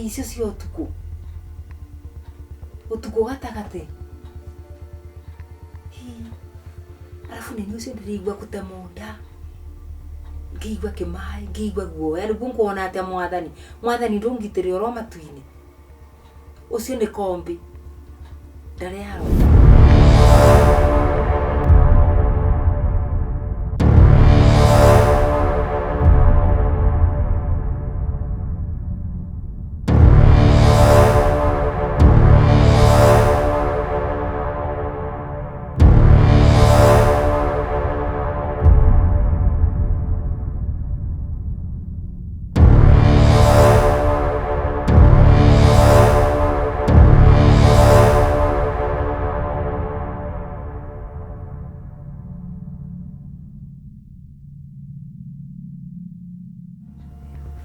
Icio cia ũtukũ. Ũtukũ gatagatĩ. Hi. Arabu nĩ niĩ ũcio ndĩraigua gũtemwo nda. Ngĩigua kĩmaĩ, ngĩigua guoya, rĩu ngwona atĩa mwathani? Mwathani ndũngitĩre oro matu-inĩ. Ũcio nĩ kombi. Ndarĩ arota.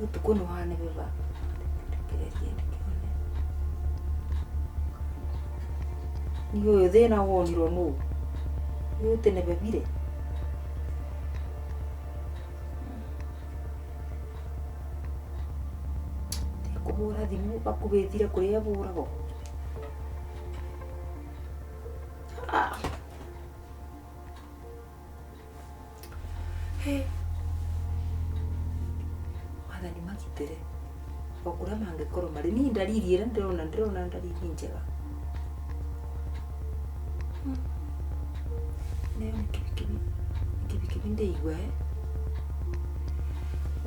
Ũtukũ nĩ wanebeba. Rekereria ndĩkĩone. Niĩ ũyũ thĩna wonirwo nũ? Nĩ ũtĩnebebire? Kũhũra thimũ bakũbĩtire kũrĩa ĩbũragwo. Ah. Hĩ. Mwathani magitĩre o kũrĩa mangĩkorwo marĩ. Niĩ ndariri ĩrĩa ndĩrona ndĩrona ndariri njega. Nayo nĩ kibikibi, kibikibi ndĩigua ĩ.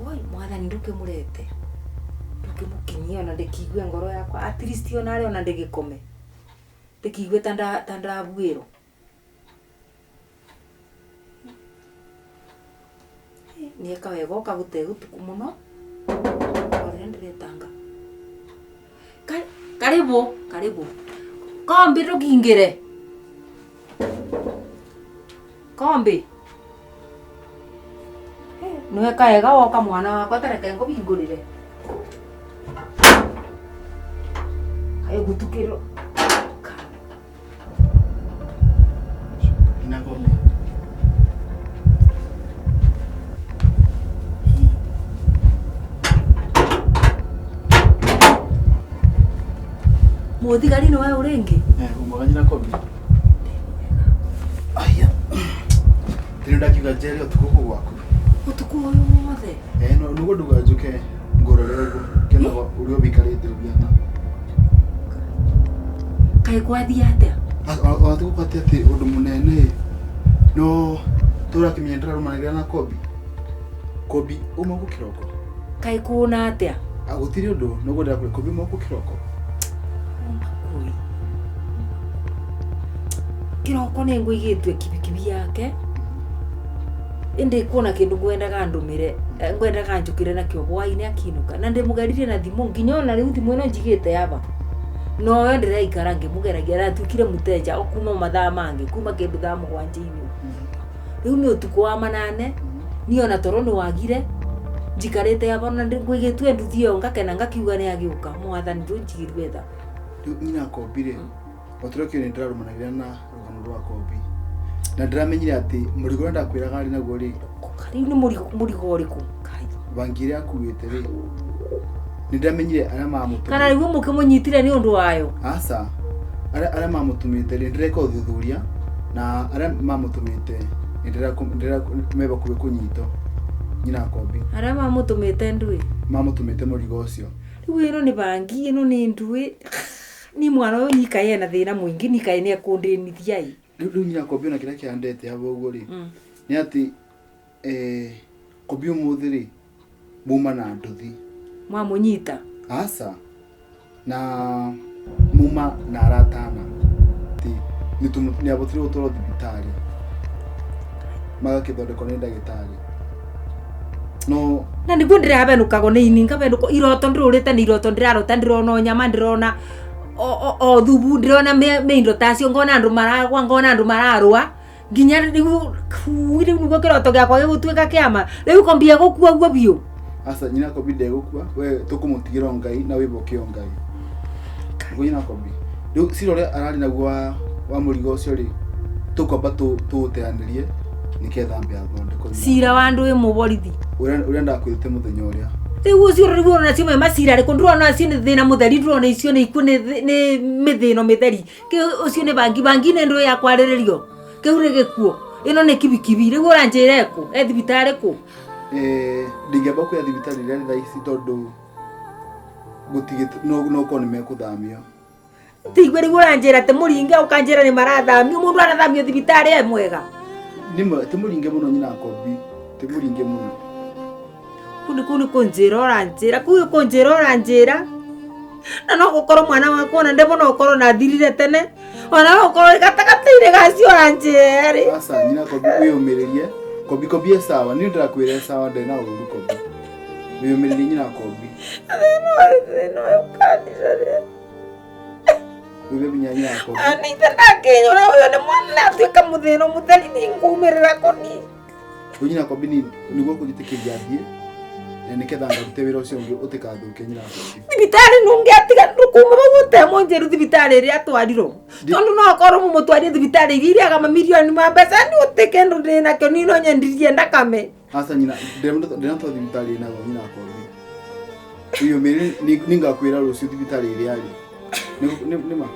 Woi mwathani ndũkĩmũrete, ndũkĩmũkinyie ona ndĩkiigue ngoro yakwa at least ona arĩ ona ndĩgĩkome, ndĩkiigue ta ndabuĩrwo. Nĩeka wega oka gũte ũtukũ mũno, o rĩrĩa ndĩretanga. Karibu, karibu. Kombi ndũkingĩre. Kombi. Nĩweka wega woka mwana wakwa ta reke ngũhingũrĩre. Kaĩ gũtukĩrwo. Nina ngombe. Mũthigari nĩ we ũrĩngĩ? Eh, umwaga nyina kombi. Aya. Tiri ndakiuga njere ũtukũ kũu gwaku. Ũtukũ ũyũ wothe? Eh, no nĩguo nduga njũke ngũrore ũguo ngĩonaga ũrĩa ũikarĩte ũgiana. Kaĩ gwathiĩ atĩa? Ona ti gũkũ atĩ ũndũ mũnene ĩ, no tũrakĩmenya ndĩrarũmanĩrĩra na Kobi. Kobi uma gũkũ kĩroko. Kaĩ kũna atĩa? Ah, gũtirĩ ũndũ nĩguo ndĩrakwĩra Kobi uma gũkũ kĩroko. Kũi. Kĩroko nĩ ngũigĩtue kibikibi yake ĩndĩ kuona kĩndũ ngwendaga ndũmĩre eh, ngwendaga njũkĩre nakĩo hwainĩ akiinũka na ndĩmũgeririe na thimũ nginya ona rĩu thimũ ĩno njigĩte aba noyo ndĩraikara ngĩmũgeragia aratuĩkire mũteja o kuma mathaa mangĩ kuma kĩndũ thaa mũgwanja-inĩ rĩu nĩ ũtukũ wa manane niĩ ona toro nĩ wagire njikarĩte aba na ngũigĩtue nduthi ĩyo ngakena ngakiuga nĩ agĩũka mwathani ndũnjigĩrue tha. Rĩu nyina Kobi rĩ, o ta ũrĩa ũkĩũĩ nĩ ndĩrarũmanagĩrĩra na rũgano rwa Kobi na ndĩramenyire atĩ mũrigo ũrĩa ndakwĩraga arĩ naguo rĩ, Rĩu nĩ mũrigo mũrigo ũrĩkũ? Kai. bangi ĩrĩa akuĩte rĩ, nĩ ndĩramenyire arĩa mamũtũmĩte. Kana rĩu mũkĩmũnyitire nĩ ũndũ wayo? Aca, arĩa arĩa mamũtũmĩte rĩ, ndĩreka ũthuthuria na arĩa mamũtũmĩte nĩ ndĩra me bakuhĩ kũnyitwo nyina Kobi. Arĩa mamũtũmĩte ndũĩ? Mamũtũmĩte mũrigo ũcio. Rĩu ĩno nĩ bangi, ĩno nĩ nduĩ. Ni mwana ũyũ nikaĩ ena thĩna mũingĩ nikaĩ nĩ ekũndĩnithia ĩ. Rĩu rĩu nyina Kobi ona kĩrĩa kĩandete hau ũguo rĩ, nĩ atĩ eh, Kobi ũmũthĩ rĩ, muma na nduthi. Mwamũnyita? Aca, na muma na aratana. Atĩ nĩ abotire gũtwarwo thibitarĩ, magakĩthondekwo nĩ ndagĩtarĩ. No na nĩguo ndĩrabenũkagwo nĩ ini ngabenũka iroto ndĩrũrĩte nĩ iroto ndĩrarota ndĩrona o nyama ndĩrona o thubu ndĩrona mĩindo tacio ngona andũ maragwa ngona andũ mararũa nginya rĩu rĩu nĩguo kĩroto gĩakwa gĩgũtuĩka kĩama rĩu kombia gũkua guo biũ. Aca nyina Kobi ndegũkua we tũkũmũtigĩra o Ngai na wĩboke o Ngai. Nĩguo nyina Kobi. Rĩu cira ũrĩa ararĩ naguo wa mũrigo ũcio rĩ tũkwamba tũũteanĩrie nĩketha ambe athondekwo. Cira wa ndũĩ mũborithi. Ũrĩa ndakwĩrĩte mũthenya ũrĩa. Rĩu ũcio rĩu ũrona cio me macira rĩkũ ndũrona acio nĩ thĩna mũtheri ndũrona icio nĩ ikuũ nĩ mĩthĩno mĩtheri. Kĩu ũcio nĩ bangi bangi nĩ ndũ ya kwarĩrĩrio. Kĩu nĩ gĩkuũ. Ĩno nĩ kibikibi rĩu ũranjĩra ĩkũ? E thibitarĩ kũ? Ndingĩamba kuoya thibitarĩ ĩrĩa thaa ici tondũ gũtigĩ no korwo nĩ mekũthamio. Tigwe rĩu ũranjĩra atĩ mũringe ũkanjĩra nĩ marathamio mũndũ arathamio thibitarĩ e mwega. Nĩ ti mũringe mũno nyina Kobi, ti mũringe mũno. Kũu nĩ kũu nĩ kũnjĩra ũranjĩra kũu nĩ kũnjĩra ũranjĩra. Na no gũkorwo mwana wakwa ona ndĩmona ũkorwo na thirire tene ona no gũkorwo gatagatĩ-inĩ gacio ũranjĩra rĩ. Aca nyina Kobi wĩyũmĩrĩrie. Kobi Kobi e sawa, niĩ ndĩrakwĩra e sawa ndarĩ na ũru Kobi. Wĩyũmĩrĩrie nyina Kobi. Thĩna ũyũ ũkandira rĩ. Wĩbe binya nyina Kobi. Anithe ndakĩnyũra ũyũ nĩ mwana atuĩka mũthĩna mũtheri nĩ ngumĩrĩra kũni. Rĩu nyina Kobi nĩguo kũnjĩtĩkĩria thiĩ na nĩketha ngarute wĩra ũcio ũngĩ ũtĩkathũke nyina Kobi. Thibitarĩ nũngĩ atiga ndũkuma vau ũtemo njĩru thibitarĩ ĩrĩa atwarirwo. Tondũ no akorwo mũmũtwarire thibitarĩ iria iriaga mamirioni ma mbeca nĩ ũtĩ kĩndũ ndĩ nakĩo niĩ no nyendirie ndakame. Aca nyina ndĩratwara thibitarĩ ĩnago nyina Kobi. Wĩyũmĩrĩrie nĩngakwĩra rũciũ thibitarĩ ĩrĩa arĩ. Nĩ ma?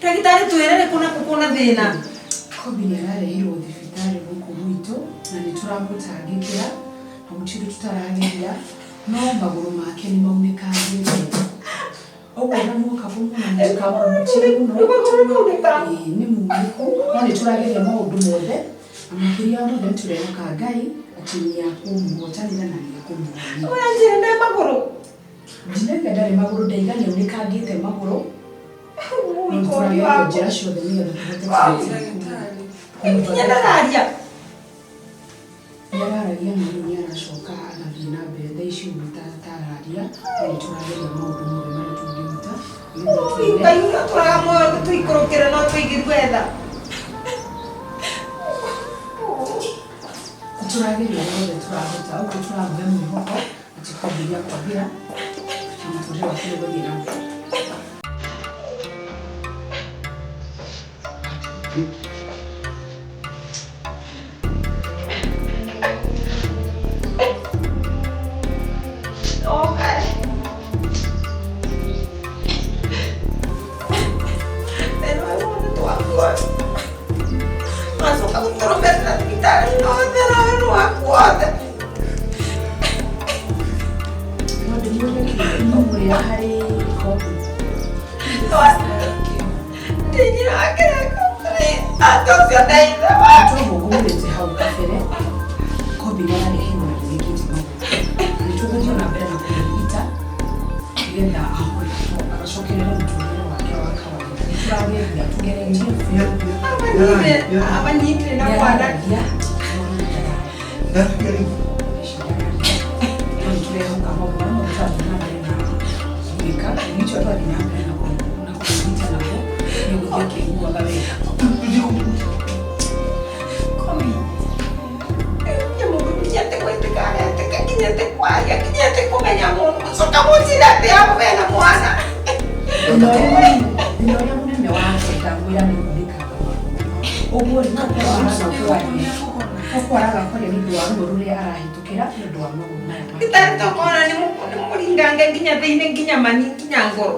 Ndagĩtarĩ twĩre nĩ kũ na kũ kwĩna thĩna. Kobi nĩ arareheirwo thibitarĩ gũkũ gwitũ na nĩ tũramũtangĩkĩra na gũtirĩ tũtarageria no magũrũ make nĩ maunĩkangĩte. Ũguo ona muoka kũmuona mũtikamũhutie mũno. Ĩĩ nĩ munĩku no nĩ tũrageria maũndũ mothe na makĩria mothe nĩ tũrehoka Ngai atĩ nĩ akũmũhotanĩra na nĩ akũmũhonia. Ũranjĩra nde magũrũ? Ndinauga ndarĩ magũrũ ndaiga nĩ aunĩkangĩte magũrũ. Tũrageria njĩra ciothe nĩgetha tũhote Nginya ndararia. Nĩ araragia na rĩu nĩ aracoka agathiĩ na mbere thaa ici ũguo tararia no nĩ tũrageria maũndũ mothe marĩa tũngĩhota. Ngai ũrĩa ũtũraga muoyo tũikũrũkĩre no tũigĩrwe tha. Tũrageria ũrĩa wothe tũrahota ũguo tũramũhe mwĩhoko atĩ kwambĩrĩria kwagĩra na mũtũrĩre wake nĩ ũgũthiĩ na mbere. No ndĩmũrie kĩũria no mũrĩa harĩ Kobi. Toguo ngũmwĩrĩte hau kabere Kobi nĩ arareheirwo na nĩaunĩkĩte magũrũ. Nĩ tũgũthiĩ na mbere na kũmũrigita nĩgetha ahone acokerere mũtũrĩre wake wa kawaida. Nĩ tũrageria tũgeretie biũ. Amanyitire na Nĩ mwana. araragia no rĩu ndararia. Ici ndararia. No nĩ tũrehoka maũndũ marĩa mothe tũrathiĩ na mbere na gwĩka nĩkĩo tũrathiĩ na mbere na kũrigita naguo nĩ ũgũthiĩ akĩiguaga wega. Thĩna ũrĩa mũnene wake ndamwĩra nĩ kunĩkanga magũrũ ũguo rĩ no kwaraga kwaria nĩ ũndũ wa ruo rũrĩa arahĩtũkĩra nĩ ũndũ wa magũrũ maya make. Gĩtarĩ tokona nĩ mũringange nginya thĩinĩ nginya mani nginya ngoro.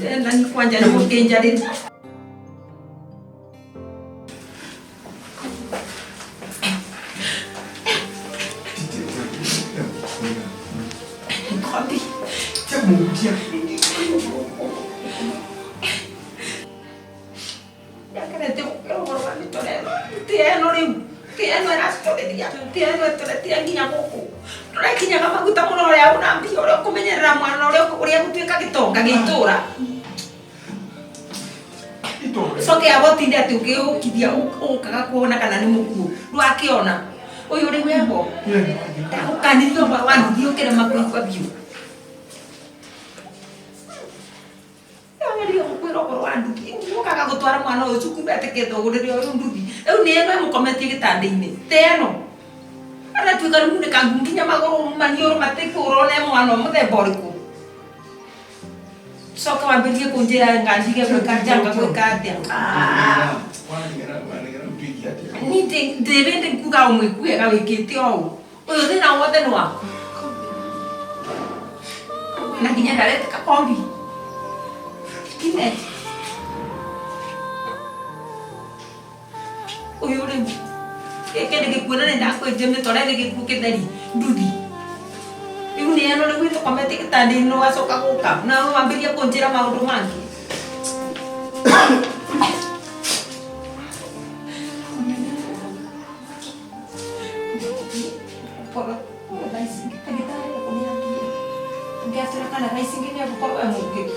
Tena ni kwanja nĩ mũkĩnjarĩria. Kobi. Ndakerete gũkĩra ũhoro wa mĩtoro ĩno. Ti ĩno rĩu. Ti ĩno ĩracitũrĩria. Ti ĩno ĩtũretie nginya gũkũ. Tũrekinyaga maguta mũno ũrĩa una mbia ũrĩa ũkũmenyerera mwana ũrĩa gũtuĩka gĩtonga gĩa itũra. Coke agotinde atĩ ũkĩũkithia ũkaga kuona kana nĩ mũkuũ. Ndwakĩona. Ũyũ rĩu eho. Ndagũkanirie ũhoro wa nduthi ũkĩrema kũigua biũ. Ndageria gũkwĩra ũhoro wa nduthi. Ũkaga gũtwara mwana ũyũ cukuru etĩkĩte ũgũrĩre ũyũ nduthi. Rĩu nĩ ĩno ĩmũkometie gĩtanda-inĩ. Te ĩno. Aratuĩka rĩu nĩ kangu nginya magũrũ maniũrũ matikũrwo nĩ mwana mũthemba ũrĩkũ. Coka wambĩrĩrie kũnjĩra nganjige gwĩka njanga gwĩka atĩa. Ni ndĩ nkuga ũmwĩkuega wĩkĩte ũũ. Ũyũ thĩna wothe nĩ waku. Na nginya ndaretĩka kombi. Kine. Ũyũ rĩu gĩkĩ nĩ gĩkuũ na nĩ ndakwĩrire mĩtore nĩ gĩkuũ kĩtheri nduthi. Rĩu nĩ ĩno rĩu ĩtũkometie gĩtanda-inĩ ũgacoka gũka na wambĩrĩrie kũnjĩra maũndũ mangĩ. Gũkorwo thaa ici ndagĩtarĩ gũkũ nĩ athiĩ. Angĩatwĩra kana thaa ici nĩ egũkorwo e mũũkĩru.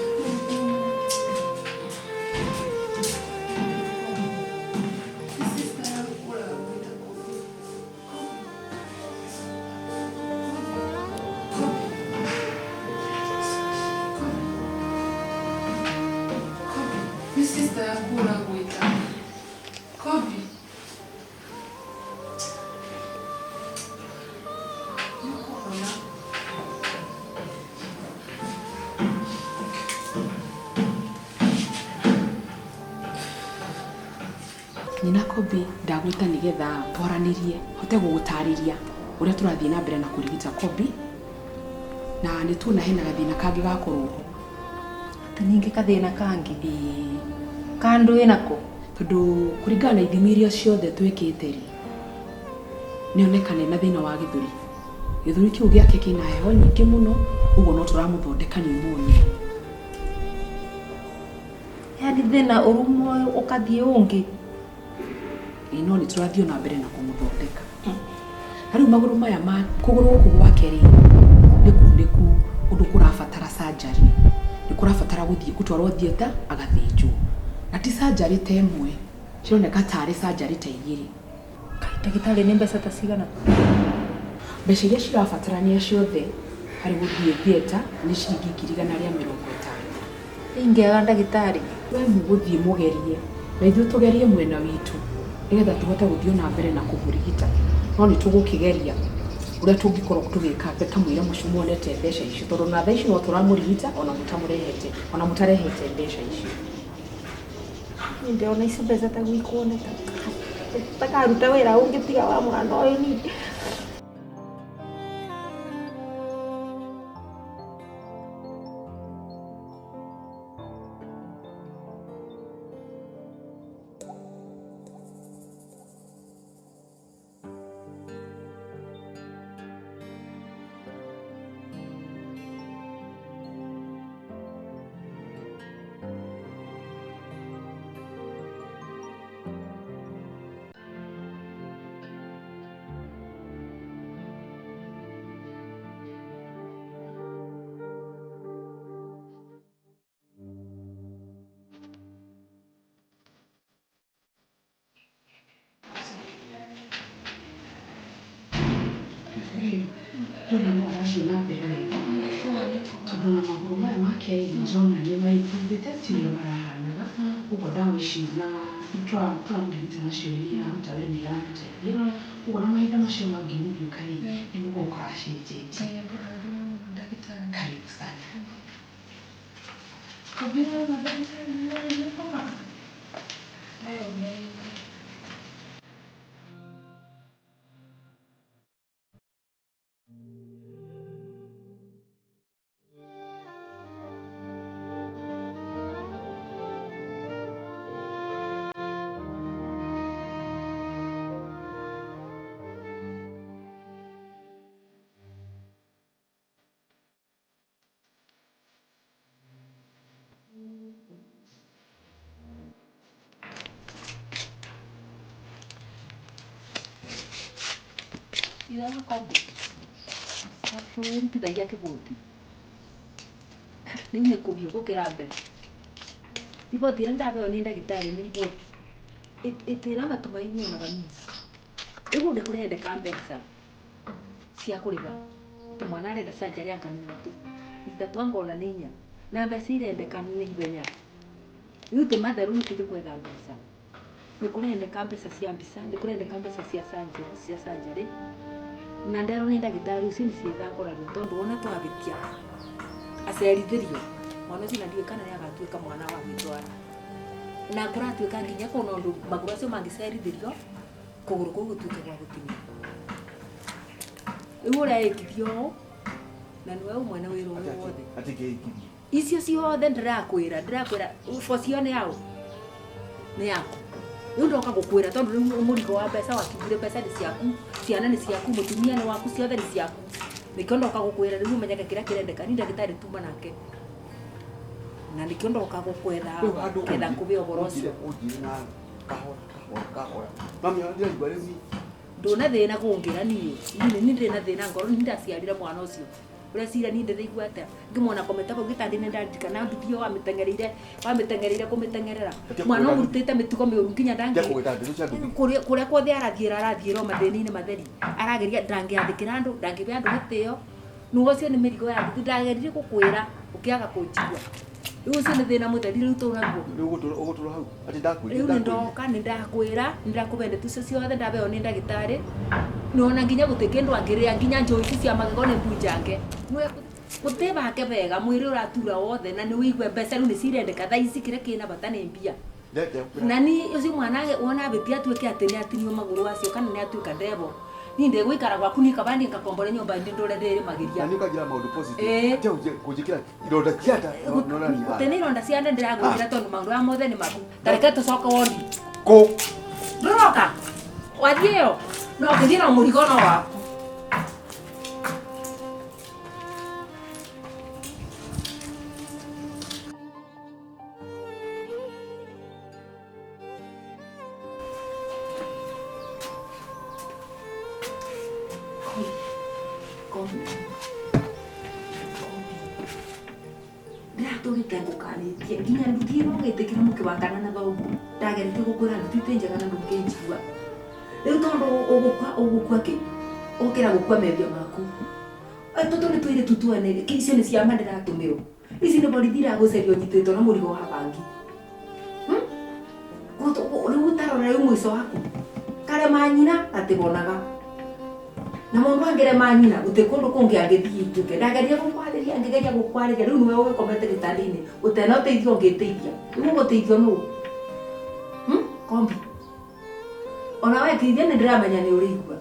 Nĩ sister yaku ũragwĩta. Kobi. Nĩũkũhona. Nyina Kobi ndagwĩta nĩgetha twaranĩrie hote gũgũtarĩria ũrĩa tũrathiĩ na mbere na kũrigita Kobi na nĩ tuona hena gathĩna kangĩ gakorwo ho. Atĩ ningĩ kathĩna kangĩ. Ĩĩ. Kandũ ĩnako. Tondũ kũringana na ithimi iria ciothe twĩkĩte rĩ nĩonekane na thĩna wa gĩthũri. Gĩthũri kĩu gĩake kĩna heho nyingĩ mũno ũguo no tũramũthondeka pneumonia. Yaani thĩna ũruma ũyũ ũkathiĩ ũngĩ. Ĩĩ no nĩ tũrathiĩ na mbere na kũmũthondeka. Na rĩu magũrũ maya ma kũgũrũ gũkũ gwake rĩ nĩ kunĩku ũndũ kũrabatara surgery. Nĩ kũrabatara gũthiĩ gũtwarwo theatre agathĩnjwo. Na ti surgery ta ĩmwe, cironeka tarĩ surgery ta igĩrĩ. Kai ndagĩtarĩ nĩ mbeca ta cigana? Mbeca iria cirabatarania ciothe harĩ gũthiĩ theatre nĩ ciringi 150,000. Ingĩaga ndagĩtarĩ. We mũgũthiĩ mũgerie na ithuĩ tũgerie mwena witũ nĩgetha tũhote gũthiĩ na mbere na kũmũrigita. No nĩ tũgũkĩgeria ũrĩa tũngĩkorwo tũgĩka kamũira muonete mbeca icio tondũ na thaa ici no tũramũrigita ona mũtamũrehete ona mũtarehete mbeca icio. Niĩ ndĩrona icio mbeca ta gwikuoneka. Takaruta wĩra ũngĩ tiga wa mwana ũyũ ningĩ. Ndĩrona no arathiĩ na mbere wega tondũ na magũrũ maya make rĩ ndĩrona nĩ maimpruvĩte ti ũrĩa marahanaga ũguo ndawa ici na tũramũrigita nacio nĩ iraruta wĩra nĩ iramũteithia ũguo na mahinda macio mangĩ mũgĩũka rĩ nĩ mũgũkora acenjetie. Ngai akũrathime mũno ndagĩtarĩ. Thibitarĩ. Karibu sana. Kobi nĩwona ndagĩtarĩ nĩarĩria kũmaka? No. Iraga kombi wĩrutithagia kĩbũti rĩu nĩ kũbiũ gũkĩra mbere. Riboti ĩrĩa ndabeo nĩ ndagĩtarĩ nĩ riboti ĩtĩra matumaini ona kanini. Rĩu nĩ kũrendeka mbeca cia kũrĩha tũ mwana arenda surgery ya kanua tu ithatũ anga ona nĩ inya na mbeca irendeka nĩ ihenya. Rĩu tĩ matherũ nĩ tũthiĩ gwetha mbeca. Nĩ kũrendeka mbeca cia mbica, nĩ kũrendeka mbeca cia surgery, cia surgery na nderwo nĩ ndagĩtarĩ ũcio nĩ ciĩthangũragio tondũ wona twahĩtia acerithĩrio mwana ũcio na ndiũĩ kana nĩ agatuĩka mwana wa gwĩtwara na kũratuĩka nginya kwĩna ũndũ magũrũ acio mangĩcerithĩrio kũgũrũ kũu gũtuĩke gwa gũtinio. Rĩu ũrĩa ĩkithio ũũ na nĩwe ũmwe na wĩra ũyũ wothe. Atĩ kĩikithie. Icio ciothe ndĩrakwĩra ndĩrakwĩra bocio nĩ yaũ nĩ yaku. Rĩu ndoka gũkwĩra tondũ rĩu mũrigo wa mbeca wakiugire mbeca nĩ ciaku, ciana nĩ ciaku, mũtumia nĩ waku, ciothe nĩ ciaku. Nĩkĩo ndoka gũkwĩra rĩu ũmenyeke kĩrĩa kĩrendeka. Ni ndagĩtarĩ tuma nake na nĩkĩo ndoka gũkwetha Rĩu handũ ketha ngũbe ũhoro ũcio. Ũnjire na kahora kahora kahora. Mami ndĩraigua rĩu ni Ndũna thĩna kũngĩra niĩ niĩ nĩ ndĩ na thĩna ngoro nĩ ndaciarire mwana ũcio. Ũreciria niĩ ndĩraigua atĩa ngĩmwona komete bau gĩtanda-inĩ ndarikana nduthi ĩyo wamĩteng'ereire wamĩteng'ereire kũmĩteng'erera. Mwana ũmũrutĩte mĩtugo mĩũru nginya ndangĩ Ndiakũgwĩta ndeto cia nduthi. kũrĩa kũrĩa kuothe arathiĩra arathiĩra o mathĩna-inĩ matheri. Arageria ndangĩathĩkĩra andũ, ndangĩbe andũ gĩtĩo. Nĩguo ũcio nĩ mĩrigo ya nduthi ndageririe gũkwĩra ũkĩaga kũnjigua. Rĩu ũcio nĩ thĩna mũtheri rĩu tũnaguo. Rĩu ũgũtũra hau. Atĩ ndakwĩrire Rĩu nĩ ndoka nĩ ndakwĩra nĩ ndakũbe ndeto icio ciothe ndabeo nĩ ndagĩtarĩ. Nona nginya gũtĩ kĩndũ angĩrĩa nginya njohi ici cia magego nĩ mbunjange. Gũtĩ bake wega mwĩrĩ ũratura wothe na nĩ wĩigue mbeca rĩu nĩ cirendeka thaa ici kĩrĩa kĩna bata nĩ mbia. Na ni ũcio mwana wona abĩtie atuĩke atĩ nĩ atinio magũrũ acio kana nĩ atuĩka ndebo. Niĩ ndĩgũikara gwaku niĩ kaba niĩ ngakombora nyũmba ndĩ ndũre ndĩrĩmagĩria. Na nĩ ũkanjĩra maũndũ positive. Ĩĩ. Tiga kũnjĩkĩra ironda cia nda no no nĩ Gũtĩ nĩ ironda cia nda ndĩragwĩkĩra tondũ maũndũ maya mothe nĩ maku. Ta reke tũcoke wondi. Kũ? Ndũroka? Wathiĩ ĩyo? No ũngĩthiĩ na mũrigo no waku. Kombi. Kombi. Ndĩratũrĩte ngũkanĩtie nginya nduthi ĩno ũgĩtĩkĩra mũkĩ wa kana na thoguo. Ndageretie gũkwĩra nduthi ti njega na ndũngĩnjigua. Rĩu tondũ ũgũkua ũgũkua kĩ? Ũkĩra gũkua mehia maku. Tũtũ nĩ tũirĩtu tuone icio nĩ ciama ndĩratũmĩrwo. Ici nĩ borithi iragũcaria ũnyitĩtwo na mũrigo wa bangi. Rĩu ũtarora rĩu mũico waku. Karema nyina gatĩbonaga. Na mũndũ angĩrema nyina gũtirĩ kũndũ kũngĩ angĩthiĩ ituĩke. Ndageria gũkwarĩria ngĩgeria gũkwarĩria rĩu nĩwe ũgĩkomete gĩtanda-inĩ ũtena ũteithio ũngĩteithia. Rĩu ũgũteithio nũ? Kombi. Ona we kĩithia nĩ ndĩramenya nĩ ũrĩigua.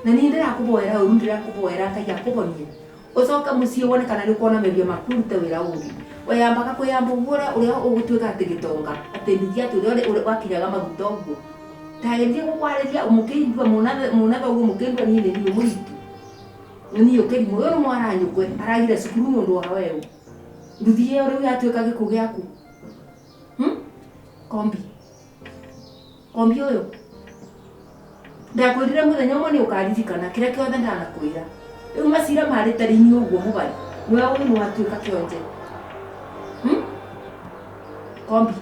Na niĩ ndĩrakũboera ũru ndĩrakũboera Ngai akũhonie. Ũcoke mũciĩ wone kana nĩ ũkuona mehia maku ũrute wĩra ũngĩ. Weyambaga kwĩyamba ũguo ũrĩa ũgũtuĩka atĩ gĩtonga atĩ nduthi atĩ ũrĩa wakinyaga maguta ũguo. Ndageria gũkwarĩria mũkĩndua muna thoguo mũkĩndua niĩ nĩ niĩ mũritũ. Nĩ niĩ ũkĩrimũ. Ũyũ nĩ mwaranyũkwe aragire cukuru nĩ ũndũ wa weũ. Nduthi ĩyo rĩu yatuĩka gĩkuũ gĩaku. Kombi. Kombi ũyũ. Ndakwĩrire mũthenya ũmwe nĩ ũkaririkana kĩrĩa kĩothe ndanakwĩra. Rĩu macira marĩte rini ũguo mũgari. Nĩwe ũyũ nĩ watuĩka kĩonje. Kombi.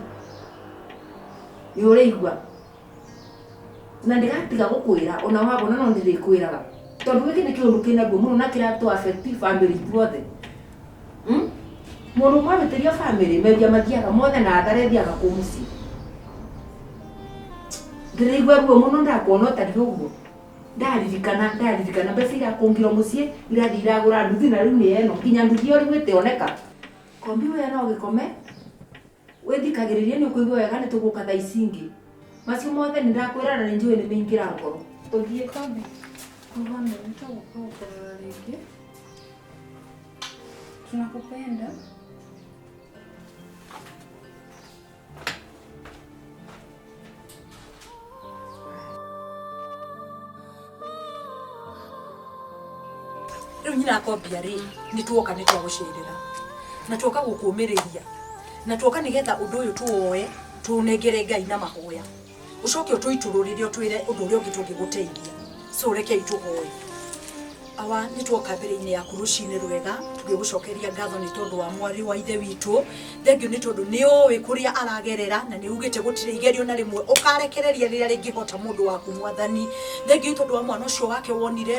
Nĩ ũrĩigua. Na ndigatiga gũkwĩra ona wabona no ndĩrĩkwĩraga. Tondũ gĩkĩ nĩ kĩũndũ kĩna ruo mũno na kĩratũ affect family ithuothe. Mũndũ ũmwe ahĩtĩria family mehia mathiaga mothe na athara ĩthiaga kũ mũciĩ. Ndĩraigua ruo mũno ndakuona ũtariĩ ũguo. Ndaririkana ndaririkana mbeca irakũngirwo mũciĩ irathiĩ iragũra nduthi na rĩu nĩ ĩno nginya nduthi ĩyo rĩu ĩtĩoneka. Kombi we no gĩkome wĩthikagĩrĩrie nĩ ũkũigua wega nĩ tũgũka thaa ici ingĩ. Macio mothe nĩ ndakwĩra na nĩ njũĩ nĩ maingĩra ngoro. Tũthiĩ. Kombi, kuhone nitagũka gũkũrora rĩngĩ. Tunakupenda. Rĩu nyina akombia rĩ nĩ tuoka nĩ twagũcerera na tuoka gũkũmĩrĩria na tuoka nĩgetha ũndũ ũyũ tuwoe tũnengere Ngai na mahoya ũcoke ũtũitũrũrĩre ũtwĩre ũndũ ũrĩa ũngĩ tũngĩgũteithia. So rekei tũhoe. Awa nĩ tuoka mbere-inĩ yaku rũcinĩ rwega tũgĩgũcokeria ngatho nĩ tondũ wa mwarĩ wa ithe witũ. Thengiũ nĩ tondũ nĩ ũĩ kũrĩa aragerera na nĩ ugĩte gũtirĩ igerio na rĩmwe ũkarekereria rĩrĩa rĩngĩhota mũndũ waku mwathani. Thengiũ nĩ tondũ wa mwana ũcio wake wonire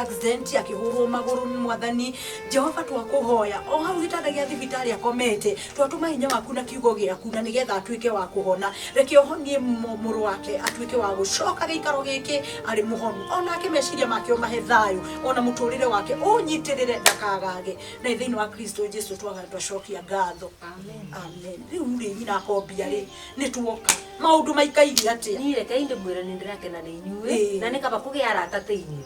accident akĩhũrwo magũrũ nĩ mwathani. Jehova twakũhoya o hau gĩtanda gĩa thibitarĩ akomete twatũma hinya waku na kiugo gĩaku na nĩgetha atuĩke wa kũhona. Reke ũhonie mũrũ wake atuĩke wa gũcoka gĩikaro gĩkĩ arĩ mũhonu, onake meciria make ũmahe thayũ, ona mũtũrĩre wake ũnyitĩrĩre ndakagage. Na thĩinĩ wa Kristo Jesu twacokia ngatho. Amen. Amen. Rĩu rĩ nyina akombia rĩ nĩ tuoka maũndũ maikaire atĩa? Niĩ rekei ndĩmwĩre nĩ ndĩrakena nĩ inyuĩ Ĩĩ. na nĩ kaba kũgĩa arata ta inyuĩ.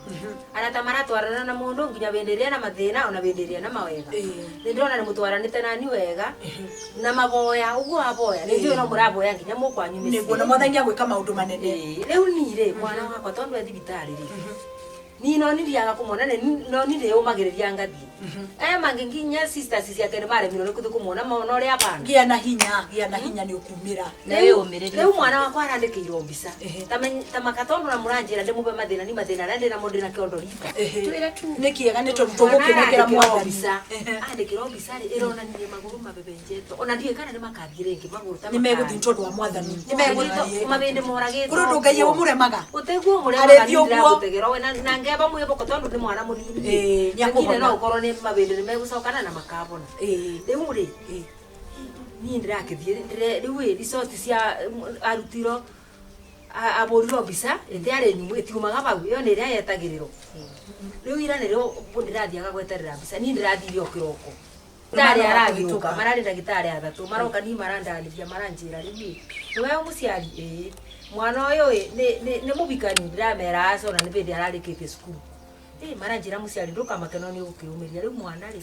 Arata maratwarana na mũndũ nginya hĩndĩ ĩrĩa na mathĩna ona hĩndĩ ĩrĩa na mawega. Ĩĩ. Nĩ ndĩrona nĩ mũtwaranĩte nani wega na maboya ũguo aboya nĩ njũĩ no mũraboya nginya mũkwanyu mĩciĩ. Nĩguo na mwathani agwĩka maũndũ manene. Ĩĩ, rĩu niĩ rĩ mwana wakwa tondũ e thibitarĩ rĩ niĩ no nithiaga kũmwona no nindĩyũmagĩrĩria ngathiĩ. Aya mangĩ nginya sisters ciake nĩ maremirwo nĩ kũthiĩ kũmwona mona ũrĩa abana. Gĩa na hinya, gĩa na hinya nĩ ũkumĩra. Na wĩyũmĩrĩrie. Rĩu mwana wakwa arandĩkĩirwo mbica Ehe. ta makatondu na mũranjĩra ndĩmũbe mathĩna ni mathĩna arĩa ndĩnamo ndĩna kĩondo rita. Ehe. Nĩ kĩega nĩ tondũ tũgũkĩnengera mwathani. Mbica andĩkĩrwo mbica rĩ ĩronania magũrũ mabebenjetwo ona ndiũĩ kana nĩ makathiĩ rĩngĩ magũrũ ta Nĩ megũthiĩ tondũ wa mwathani. Nĩ megũthiĩ. mabĩndĩ moragĩtwo. Kũrĩ ũndũ Ngai ũmũremaga. Ũtiguo Arĩthiĩ ũguo. mũremaga we na ngeba mwĩboko tondũ nĩ mwana mũnini. Ĩĩ, nĩ Lakini akũhona. no ũkorwo nĩ mabĩndĩ nĩ megũcokana na makabona. Ĩĩ. Rĩu rĩ niĩ ndĩrakĩthiĩ rĩu ĩ resort cia arutirwo abũrirwo mbica ĩtiarĩ nyumu ĩtiumaga bau ĩyo nĩ ĩrĩa yetagĩrĩrwo. Rĩu ira nĩrĩo ndĩrathiaga gweterera mbica niĩ ndĩrathire o kĩroko. Ndagĩtarĩ aragĩũka mararĩ ndagĩtarĩ athatũ maroka niĩ marandarĩria maranjĩra rĩu ĩ nĩwe mũciari ĩĩ mwana ũyũ ĩ nĩ mũbikani ndĩramera aca ona nĩ hĩndĩ ararĩkĩtie cukuru. Ĩ maranjĩra mũciari ndũkamake no nĩ ũgũkĩũmĩria rĩu mwana rĩ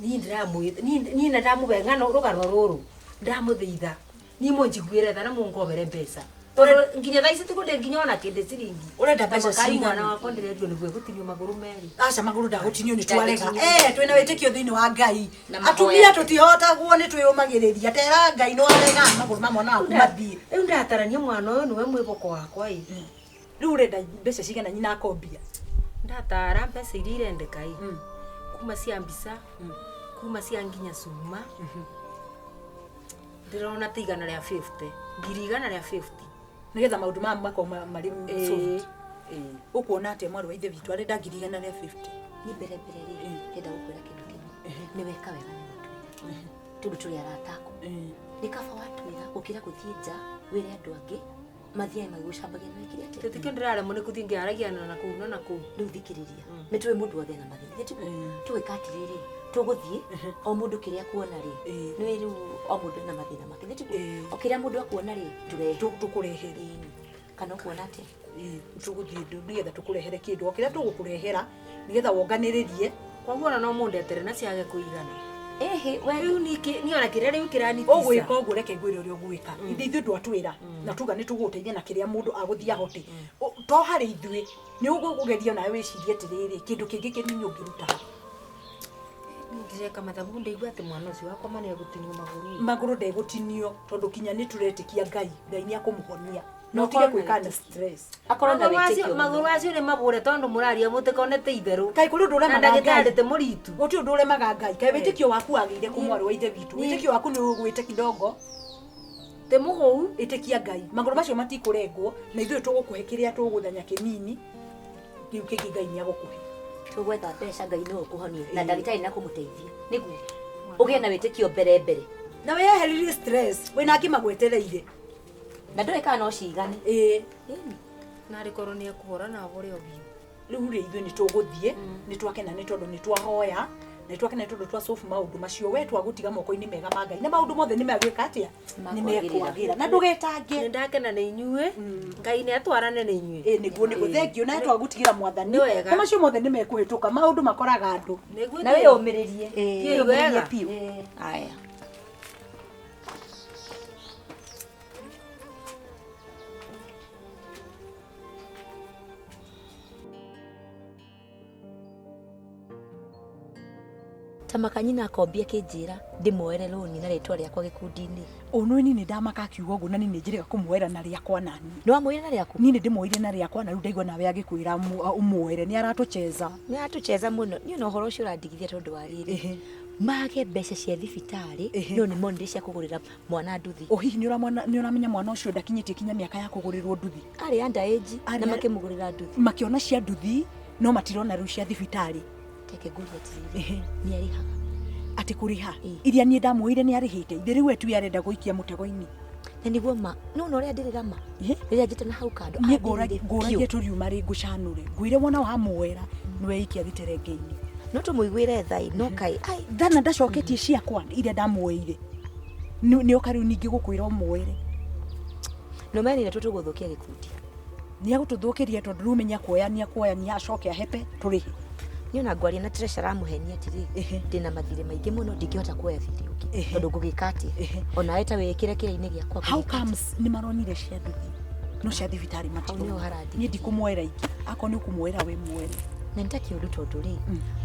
niĩ ndĩramwĩ niĩ na ndamũhe ng'ano rũgano rũrũ ndamũthaitha niĩ mũnjiguĩre tha na mũngobere mbeca tondũ nginya thaa ici tikũndĩ nginya ona kĩndĩ ciringi. Ũrenda mbeca Tamakai cigana? mwana wakwa ndĩrendio nĩguo egũtinio magũrũ merĩ. Aca magũrũ ndagũtinio nĩ twarega. Ndagũtinio. Eh, twĩna wĩtĩkio thĩinĩ wa Ngai. Na mahoya. Atumia tũtihotagwo nĩ twĩyũmagĩrĩria. Tera Ngai nĩ warega magũrũ ma mwana waku mathiĩ. Rĩu ndatarania mwana ũyũ nĩwe mwĩboko wakwa ĩ. Rĩu ũrenda mbeca cigana nyina akombia? Ndatara mbeca iria irendeka ĩ kuma cia mbica kuma cia nginya cuma ndĩrona ta 150 150,000. Nĩgetha maũndũ maya makorwo marĩ Ĩĩ, solved. ĩĩ. Ũkuona atĩa mwarĩ wa ithe witũ arenda 150,000? Ni mbere mbere rĩ ndĩrenda gũkwĩra kĩndũ kĩmwe. Nĩ weka wega nĩ gũtwĩra tondũ tũrĩ arata aku. Nĩ kaba watwĩra gũkĩra gũthiĩ nja wĩre andũ angĩ mathiage magĩgũcambagia nĩ wekire atĩa. Tĩtikĩo ndĩraremwo nĩ kũthiĩ ngĩaragia na kũu na kũu. Rĩu thikĩrĩria nĩ tũĩ mũndũ wothe na mathĩna nĩ tiguo tũgwĩka atĩrĩrĩ tũgũthiĩ o mũndũ kĩrĩa akuona rĩ nĩ rĩu o mũndũ ena mathĩna make nĩ tiguo o kĩrĩa mũndũ akuona rĩ tũrehe Tũkũrehere. Ĩĩ. Kana ũkuona atĩa? Tũgũthiĩ nĩgetha tũkũrehere kĩndũ o kĩrĩa tũgũkũrehera nĩgetha wonganĩrĩrie. Koguo ona no mũndetere na ciage kũigana. Ĩhĩ we Rĩu niĩ niĩ ona kĩrĩa rĩu kĩranitica. Ũgwĩka ũguo reke ngwĩre ũrĩa ũgwĩka. Ithuĩ ithuĩ ndwatwĩra na tuga nĩ tũgũgũteithia na kĩrĩa mũndũ agũthiĩ ahote. To harĩ ithuĩ nĩ ũgũgeria nawe wĩcirie atĩrĩrĩ kĩndũ kĩngĩ kĩnini ũngĩruta. Niĩ ndĩreka mathabu ndaigua atĩ mwana ũcio wakwa ma nĩegũtinio magũrũ. Magũrũ ndegũtinio tondũ kinya nĩ tũretĩkia Ngai. Ngai nĩ akũmũhonia. Na No ũtige korwo gwĩka na na stress. akorwo na Magũrũ acio- wĩtĩkio magũrũ acio nĩ mabũre tondũ mũraria mũtĩkonete itherũ. Kaĩ kũrĩ ũndũ Na ũremaga ndagĩtarĩ Ngai? tĩ mũritu. Gũtirĩ ũndũ ũremaga Ngai. Kaĩ wĩtĩkio waku wagĩire kũ mwarĩ wa ithe witũ? Wĩtĩkio waku nĩ ũgwĩte kidogo. Tĩ mũgũu. Ĩtĩkia Ngai. Magũrũ macio matikũrengwo na ithuĩ tũgũkũhe kĩrĩa tũgũthanya kĩnini. Kĩu kĩngĩ Ngai nĩ agũkũhe. Tũgwetha mbeca Ngai nĩwe ũkũhonia na ndagĩtarĩ nĩ akũmũteithia nĩguo ũgĩe na wĩtĩkio mbere mbere. Na wĩyeheririe stress. Wĩna angĩ magwetereire. Na ndũĩ kana no cigane. Ĩĩ. Ĩni. Narĩ korwo nĩ ekũhora na ahore o biũ. Rĩu rĩ ithuĩ nĩ tũgũthiĩ, nĩ twakena nĩ tondũ nĩ twahoya, na nĩ twakena nĩ tondũ twacobu maũndũ macio, we twagũtiga moko-inĩ mega ma Ngai, na maũndũ mothe nĩ megwĩka atĩa? Nĩ mekwagĩra. Na ndũgetange. Nĩ ndakena nĩ inyuĩ. Ngai nĩ atwarane nĩ inyuĩ. Ĩ nĩguo nĩguo, thengio na twagũtigĩra mwathani. Nĩ wega. Na macio mothe nĩ mekũhĩtũka, maũndũ makoraga andũ. Nĩguo Na wĩyũmĩrĩrie. Thiĩ wega. Biũ. Aya. Ta makanyina akombia akĩnjĩra ndĩmuoere rũni na rĩtwa rĩakwa gĩkundi-inĩ. Ũnũĩ niĩ ndamaka akiuga ũguo na niĩ nĩ njĩrĩga kũmuoera na rĩakwa nani. Nĩ wamũire na rĩaku? Niĩ nĩ ndĩmuoire na rĩakwa na rĩu ndaigua nawe agĩkwĩra ũmuoere nĩ aratũcheza. Nĩ aratũcheza mũno. Niĩ ona ũhoro ũcio ũrandigithia tondũ wa rĩrĩ. Mage mbeca cia thibitarĩ no nĩ monire cia kũgũrĩra mwana nduthi. O hihi nĩ ũramenya mwana ũcio ndakinyĩtie kinya mĩaka ya kũgũrĩrwo nduthi. Arĩ under age na makĩmũgũrĩra nduthi. Makĩona cia nduthi no matirona rĩu cia thibitarĩ. Reke ngũrie atĩrĩrĩ, nĩ arĩhaga? Atĩ kũrĩha? Iria niĩ ndamuoire nĩ arĩhĩte. Ithe rĩu we tu arenda gũikia mũtego-inĩ. Na nĩguo ma, no na ũrĩa ndĩrĩra ma. Rĩrĩa njĩte na hau kando. Niĩ ngũragie tũriuma rĩ ngũcanũre. Ngwĩre wona wamuoera nĩ weikia gĩterenge-inĩ. No tũmũiguĩre tha no kaĩ. Thana ndacoketie ciakwa iria ndamuoire. Nĩ oka rĩu ningĩ gũkwĩra ũmuoere. No menire tũtũgũthũkia gĩkundi. Nĩ agũtũthũkĩria tondũ rĩu menya kuoya nĩ akuoya nĩ acoke ahepe tũrĩhe. Niĩ ona ngwaria na treasurer amũhenia atĩrĩ, ndĩna mathirĩ maingĩ mũno ndingĩhota kuoya thirĩ ũngĩ. Tondũ ngũgĩka atĩa? Onawe ta wĩkĩre kĩrĩa-inĩ gĩakwa. How comes nĩ maronire cia nduthi no cia thibitarĩ matirona. Niĩ ndikũmuoera ingĩ. Akorwo nĩ ũkũmuoera we muoere. Na nĩ ta kĩũndũ tondũ rĩ,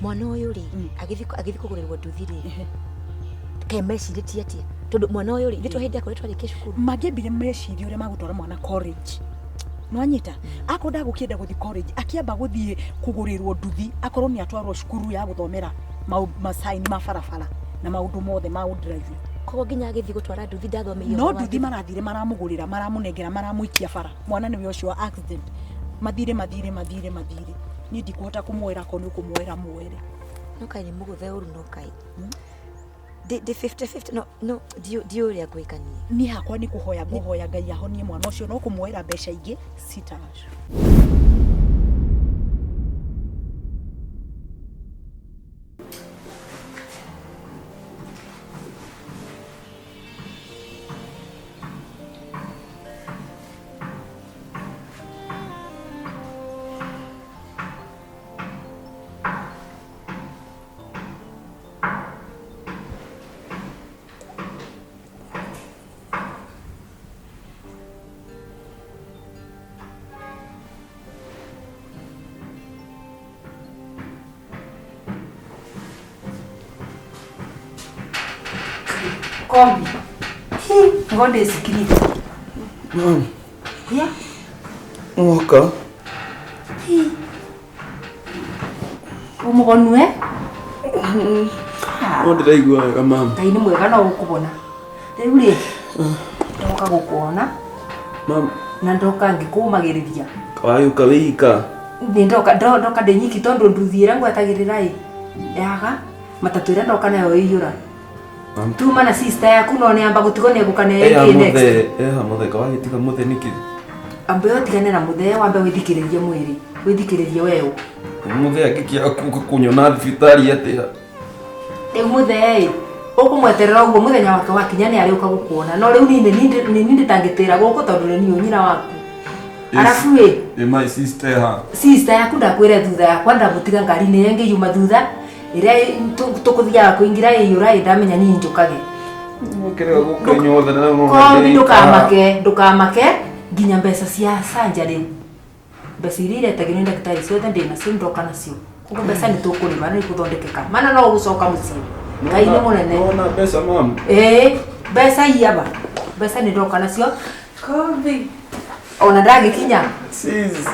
mwana ũyũ rĩ, agĩthiĩ kũgũrĩrwo nduthi rĩ, kaĩ mecirĩtie atĩa? Tondũ mwana ũyũ rĩ, ithuĩ to hĩndĩ akorwo twarĩkia cukuru. Mangĩambire mecirie ũrĩa magũtwara mwana college. Nwanyita akorwo ndagũkĩenda gũthiĩ college akĩamba gũthiĩ kũgũrĩrwo nduthi akorwo nĩ atwarwo cukuru ya gũthomera masaini ma barabara na maũndũ mothe ma ũndrive. Koguo nginya agĩthiĩ gũtwara nduthi ndathomeire no nduthi marathire maramũgũrĩra maramũnengera maramũikia bara mwana nĩwe ũcio wa accident mathire mathire mathire mathire. Niĩ ndikũhota kũmuoera akorwo nĩ ũkũmuoera muoere. No kaĩ nĩ mũgũthe ũru no kaĩ. Ndĩ 50-50 no ndiũĩ ũrĩa ngwĩka niĩ. Niĩ hakwa nĩ kũhoya ngũhoya Ngai ahonie mwana ũcio no kũmuoera mbeca ingĩ sitash. Kombi. Ngonde sikiri. Mom. Yeah. Mwaka. Umugonwe? No ndiraigua wega mama. Ngai nĩ mwega no gũkũbona. Rĩu rĩ, ndoka gũkuona. Mama. Na ndoka ngĩkũmagĩrĩria. Wayũka wĩika. Nĩ ndoka ndoka ndĩ nyiki tondũ nduthi ĩrĩa ngwetagĩrĩra ĩ. Yaga matatu ĩrĩa ndoka nayo ĩiyũra. Tuma na sister yaku no nĩ amba gũtigwo nĩ egũka na ĩngĩ next. Eha muthe kawagĩtiga muthe nĩkĩ? Ambe ũtigane na muthe wambe wĩthikĩrĩrie mwĩrĩ. Wĩthikĩrĩrie weũ. Muthe angĩkĩaga kuka kũnyona thibitarĩ atĩa? Rĩu muthe ĩ ũkũmweterera ũguo mũthenya wake wakinya nĩ arĩũka gũkuona. No rĩu niĩ nĩ ndangĩtĩra gũkũ tondũ nĩ niĩ nyina waku. Arabu ĩ ĩ my sister ha. Sister yaku ndakwĩre thutha yakwa ndamũtiga ngari-inĩ ĩrĩa ĩngĩ yuma thutha. Ĩrĩa tũkũthiaga kũingĩra ĩiyũra ĩ ndamenya niĩ njũkage. Kombi ndũkamake ndũkamake nginya mbeca cia surgery. Mbeca iria iretagio nĩ ndagĩtarĩ ciothe ndĩ nacio ndoka nacio. Koguo mbeca nĩ tũkũrĩma nĩ gũthondekeka. Mana no gũcoka mũciĩ. Ngai nĩ mũnene. Nona mbeca mam. Ĩĩ mbeca iyaba. Mbeca nĩ ndoka nacio. Kombi. Ona ndagĩkinya. Sis.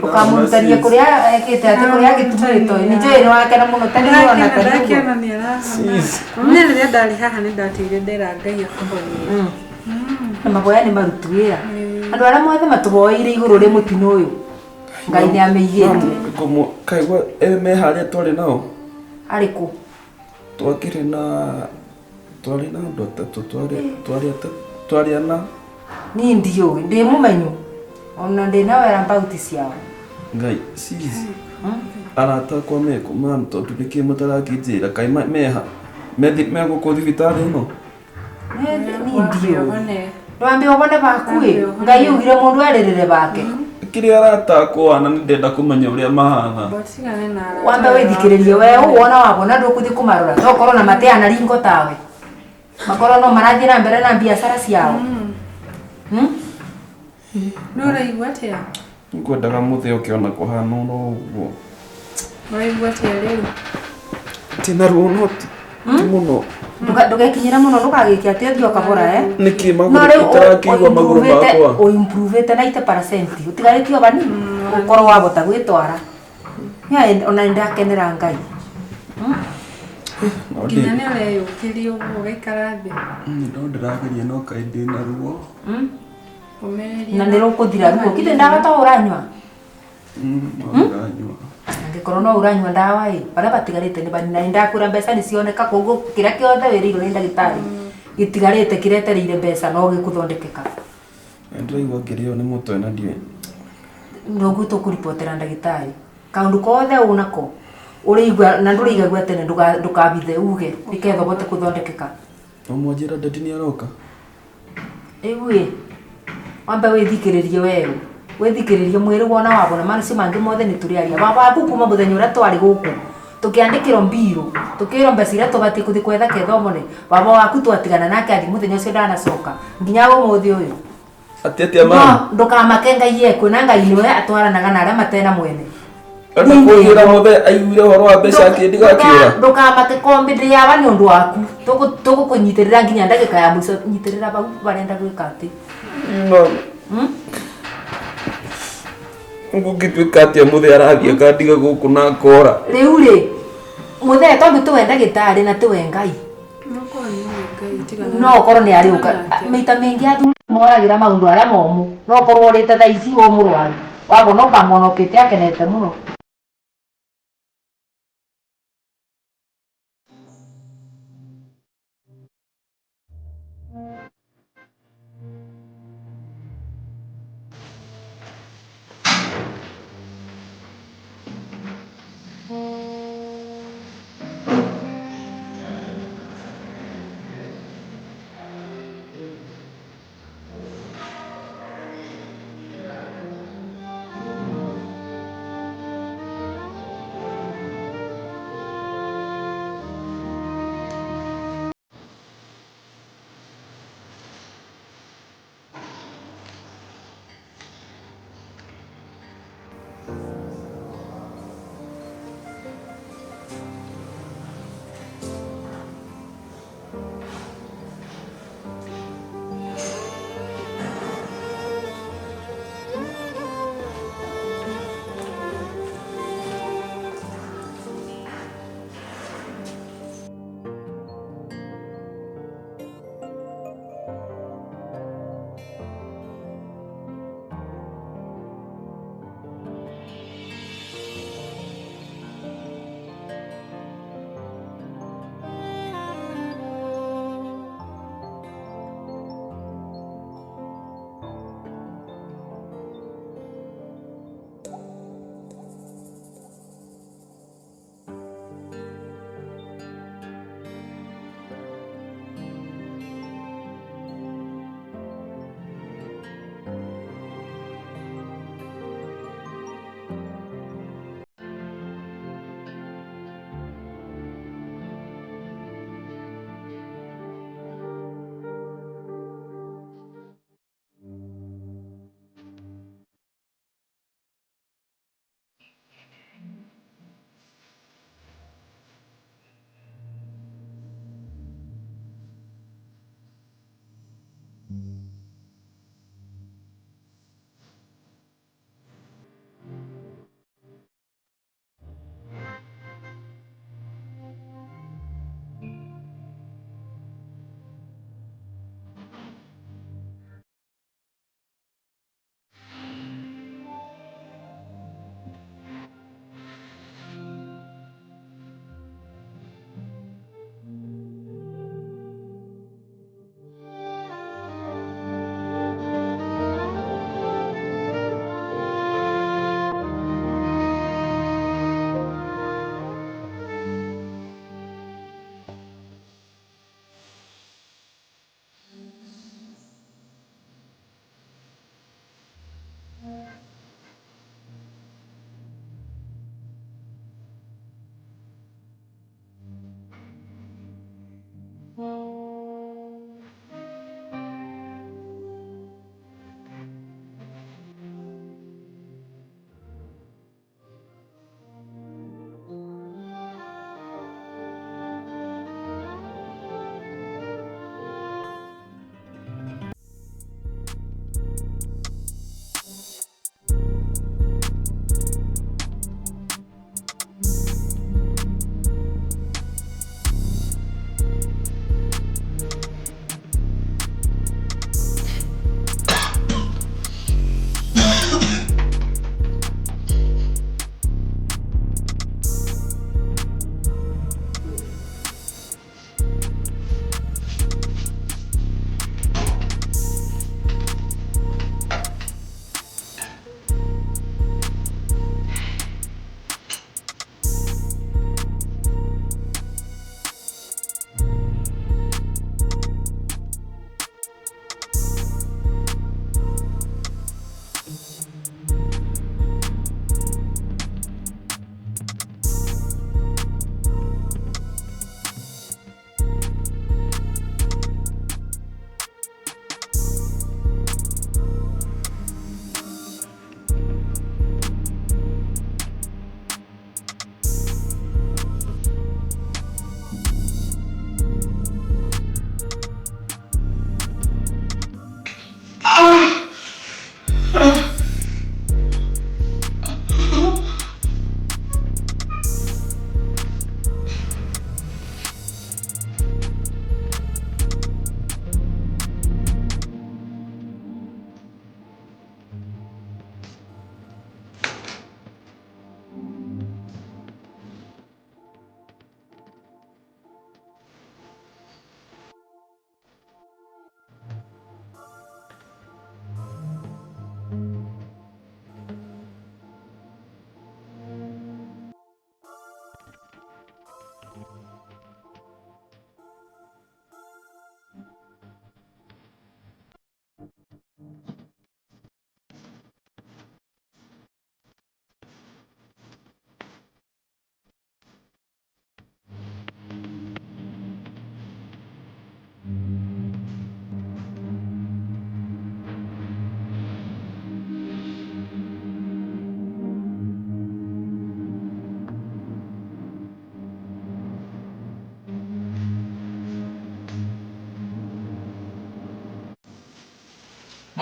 Ũkamũrutania kũrĩa ekĩte atĩ kũrĩa agĩtumĩrĩtwo nĩ njũĩ nĩ wakena mũno ta nĩwona ta ndakĩona nĩ arahona. Niĩ rĩrĩa ndarĩ haha nĩ ndatigire ndera Ngai akũhonie. Na mahoya nĩ marutu wĩra. Andũ arĩa mothe matũhoeire igũrũ rĩ mũtino ũyũ Ngai nĩ amĩigĩte. Kaigua me harĩa twarĩ nao. Arĩ kũ? Twakĩrĩ na twarĩ na andũ atatũ twarĩ ana. Ni ndiũĩ ndĩ mũmenyu ona ndĩ na wera mbauti ciao. Ngai sis arata akwa meko mam tondu nĩkĩ mũtarakĩnjĩra kaĩ meha megũkũ thibitarĩ ĩno. Ni ndiũĩ ndwambe ũbone bakuĩ Ngai ugire mũndũ erĩrĩre bake. Kĩrĩa arata akwa na nĩndenda kũmenya ũrĩa mahana. Wambe wĩthikĩrĩrie we ũwona wabona ndũkũthiĩ kũmarora tokorwo na mateana ringo tawe makorwo no marathiĩ na mbere na biacara ciao. No ũraigua atĩa? Ngwendaga mũthĩ ũkĩona kũhana ũro ũguo. Ũraigua atĩa rĩu? Ndĩna ruo no ti mũno. Ndũgekinyĩre mũno ndũkagĩke atĩ ũthiĩ ũkabora Nĩkĩ magũrũ itarakĩigua magũrũ makwa? Ũimprovĩte 90% ũtigarĩtie o banini ũkorwo wabota gwĩtwara. Ona nĩndakenera Ngai. Nginya nĩ ũreyũkĩria ũguo ũgaikara thĩ. No ndĩrageria no kaĩ ndĩna ruo. Na nĩ rũkũthira ruo githĩ ndawa to ũranyua? No ndĩranyua. Angĩkorwo no ũranyua ndawa ĩ barĩa batigarĩte nĩ banini na nĩndakwĩra mbeca nĩcioneka koguo kĩrĩa kĩothe wĩrĩirwo nĩ ndagĩtarĩ gĩtigarĩte kĩretereire mbeca no gĩkũthondekeka. Ndĩraigua ngĩrĩo nĩ mũtwe na ndiũĩ. Noguo tũkũribotera ndagĩtarĩ kaũndũ kothe ũnako ũrĩigua na ndũrĩigagua tene ndũkabithe uge nĩketha ũbote kũthondekeka. No mwanjĩra ndadi nĩaroka? Rĩu ĩ wambe wĩthikĩrĩrie weũ wĩthikĩrĩrie mwĩrĩ wona wabona macio mangĩ mothe nĩ tũrĩaria. Baba waku kuma mũthenya ũrĩa twarĩ gũkũ tũkĩandĩkĩrwo mbirũ tũkĩrwo mbeca iria tũbatiĩ kũthiĩ kwetha ketha ũmone baba waku twatigana nake athiĩ mũthenya ũcio ndanacoka nginya ũmũthĩ ũyũ. Atĩ atĩa mama? Ndũkamake Ngai ekwe na Ngai nĩwe atwaranaga na arĩa matena mwene. Enda kũnjĩra mũthee aiguire ũhoro wa mbeca akĩndiga akĩũra. Ndũkamake kombi ndĩawa nĩ ũndũ waku tũgũkũnyitĩrĩra nginya ndagĩka ya mũico nyitĩrĩra bau barenda gwĩka atĩ. Ngũngĩtuĩka atĩa mũthee arathiĩ akandiga gũkũ na akora? Rĩu rĩ mũthee tondũ tiwe ndagĩtarĩ na tiwe Ngai no ũkorwo nĩ arĩũka maita maingĩ athuri moragĩra maũndũ arĩa momũ no ũkorwo ũrĩte thaa ici wĩ mũrwaru wabona ũkamwona ũkĩte akenete mũno.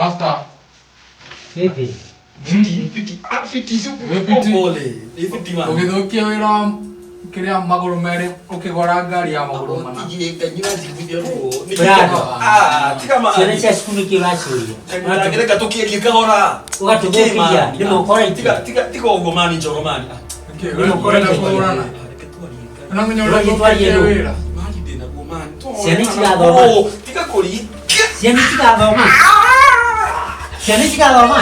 Master. Vipi? Fiti ah fiti icio Fiti. pole. Ni fiti man. Ũgĩthũkia wĩra wa kĩrĩa magũrũ merĩ ũkĩgũra ngari ya magũrũ mana. Tigire kanyua njiguithia ruo. Nĩ Brado. Ah, tiga ma. Ciana cia cukuru nĩkĩ ũraciũria? Reka tũkĩerie kahora. Ũgatũthũkĩria, nĩ mũkora itĩ. Tiga tiga tiga ũguo mani njoro mani. Nĩkĩ, Nĩ mũkora ũrenda itĩ. kũhũrana? Reke twarie. Ũramenya ũrĩa Ũrathiĩ twarie ũthũkĩtie nũ? wĩra? Mani ndĩna guo mani. Ciana itigathoma. Oh, tiga kũri. Ciana itigathoma. Ciana itigathoma.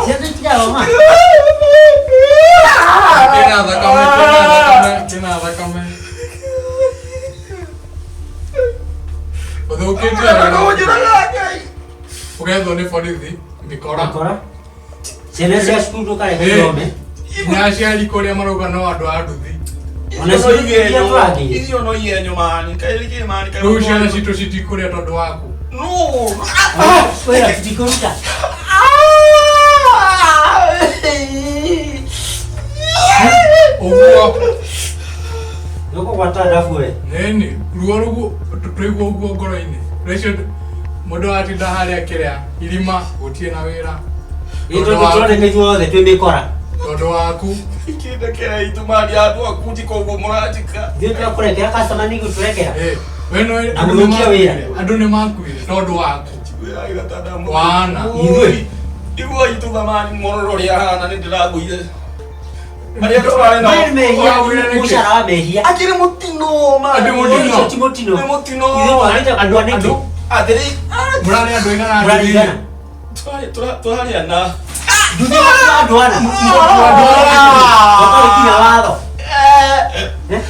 Ciana itigathoma. Kĩna thakame, kĩna thakame, kĩna thakame. Ũthũkĩtie wĩra. Ũgethwo nĩ borithi, mĩkora. Mĩkora. Ciana cia cukuru ndũkareke Eh. ithome. Nĩ aciari kũrĩa marauga no andũ a nduthi. Ona ciana iria tũragĩire. Icio no igenyo mani. Kaĩ rĩkĩ mani kaĩ. Rĩu ciana citũ citikũrĩa tondũ waku. No. Wĩra tũtikũruta. Ũguo Nĩũkũgwata ndabu we. nĩni ruo rũguo tũigua ũguo ngoro-inĩ. Rĩcio mũndũ atinda harĩa kĩrĩa irima gũtirĩ na wĩra. Ĩ tondũ tũroneka ithuothe twĩ mĩkora. Tondũ waku. Kĩndekera itu mani andũ aku tika ũguo mũranjĩka. Ithuĩ twakũrekera customer nĩ gũtũrekera. Eh, we no Na gũthũkia wĩra. Andũ nĩ makuire tondũ waku. Wana. Ithuĩ. Igua itu thamani mororo ũrĩa ahana nĩ ndĩragũire. Marĩa tũrarĩ nao. Maya nĩ mehia, Wagwĩra nĩkĩ? mũcara wa mehia. Akĩrĩ mũtino mani. Andũ mũtino. Ũcio ti mũtino. Nĩ mũtino. Ithuĩ twagĩte kũgua nĩkĩ? Atĩrĩ. Mũrarĩ andũ aigana Mũrarĩ aigana? Tũrarĩ ana. Nduthi wa andũ ana. Ũtarĩ kinya watho. Eh?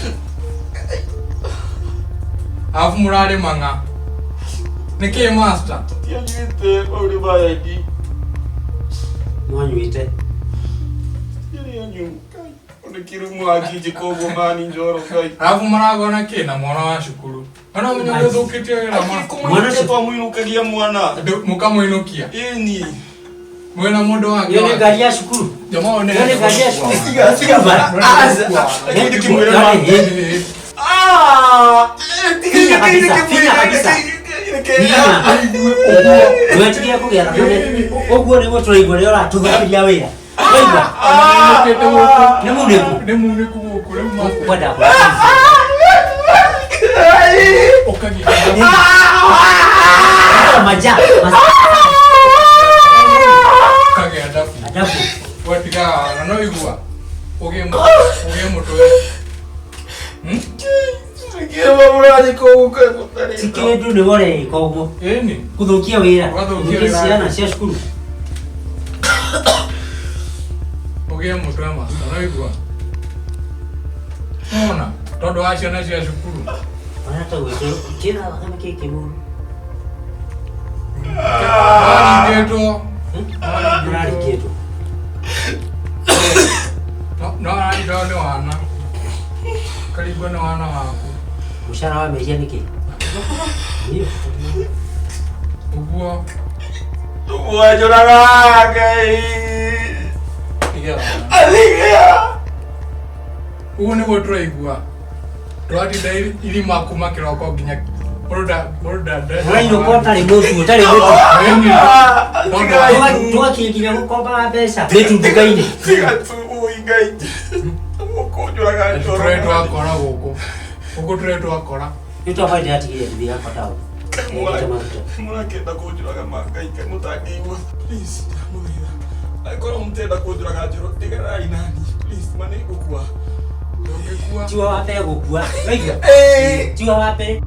Alafu mũrarĩ mang'a. Nĩkĩ master? Tianyuĩte mau nĩ mahendi. Mwanyuĩte. Tianyu. Nĩ kĩrumu anjĩka ũguo mani njoro Ngai. Alafu maragona kĩ na mwana wa cukuru. Ona menya ũrĩa ũthũkĩtie wĩra master. Mwana ũcio twamũinũkagia mwana. Andũ mũkamũinũkia. Ĩni. Mwĩna mũndũ wake. Ĩyo nĩ ngari ya cukuru. Jamaa one. Ĩyo nĩ ngari ya cukuru. Tiga tiga. Reke ndĩkĩmwĩre mani. Ah! Finya kabisa, finya kabisa. Finya. Ndũgetigĩre kũgĩa thakame. Ũguo nĩguo tũraigua rĩrĩa ũratũthũkĩria wĩra. Waigua? Nĩ munĩku. Nĩ munĩku gũkũ rĩu master. Kwenda Ũkagia. maja. Ũkagĩa ndabu. Ndabu. Watigaga na no igua. Ũgĩe mũtwe. Ti kĩndũ nĩwe ũreĩka ũguo. Ĩni. Gũthũkia wĩra. Ũgathũkia Gũthũkia wĩra. ciana cia cukuru. Ũgĩe mũtwe master no igua. Nona tondũ wa ciana cia cukuru. Ona ta gwĩtwo kĩna thakame kĩngĩ mũru. Maringĩtwo. Ũraringĩtwo. No araringwo nĩ wana. Karingwo nĩ wana waku. Mũcara wa mehia nĩ kĩ? Ũguo. Wanjũraga Ngai. Iga. Athigia. Ũguo nĩguo tũraigua. Tũratinda irima kuma kĩroko nginya mũrũnda Ũrainũka ũtarĩ mũtu, ũtarĩ mũtu. Tũgakinya nginya gũkombaga mbeca. Mĩtu nduka-inĩ. Tiga tu ũi Ngai. Mũkũnjũraga njoro. Tũrĩ twakora gũkũ. Gũkũ tũrĩ twakora. Nĩ twaba ndĩratigire nduthi yakwa taũni. Ĩkĩte maguta. Mũrakĩenda kũnjũraga ma Ngai kaĩ mũtangĩigua. Please, ndamũthaitha. Angĩkorwo mũtenda kũnjũraga njoro, tiganai nani. Please, ma nĩ ngũkua. Ndũngĩkua. Tiwe wa mbere gũkua. Waigua? Tiwe wa mbere.